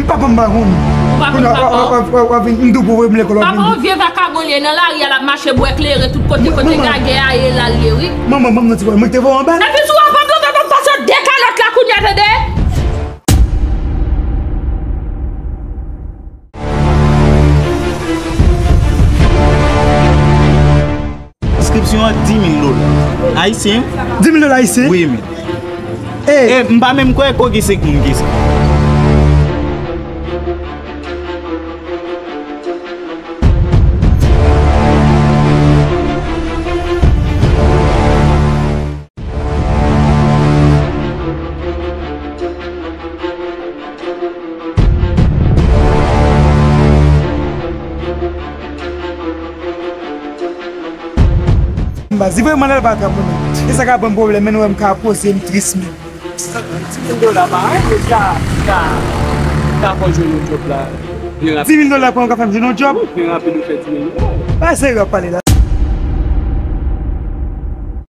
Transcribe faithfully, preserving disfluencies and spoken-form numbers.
Papa m pa konn. Ou pa konn papa w? W ap vin m tou pou voye m lekòl, w ap vin. Papa w vye vakabon li ye, nan lari a l ap mache bwè klere tout kote, kote gagè a ye la l ye wi. Manman, manman, non, ti bwa, mwen ki te voye w anba l. Epi si w ap antre, w ap pase w de kalòt la kounye a, tande? Enskripsyon an, di mil dola ayisyen. Di mil dola ayisyen? Wi, men. E, e m pa menm kwè koki senk moun ki sa. M pa di vrèman lè l pa trap mwen menm. E sa ka ban m pwoblèm, men nou wè m ka poze m tris menm. Di mil dola pa anyen, deja, ka, ka fè w jwenn yon djòb la. Byen rapid. Di mil dola pa ka fè m jwenn yon djòb? Byen rapid ou fè di mil dola. Pa serye w ap pale la.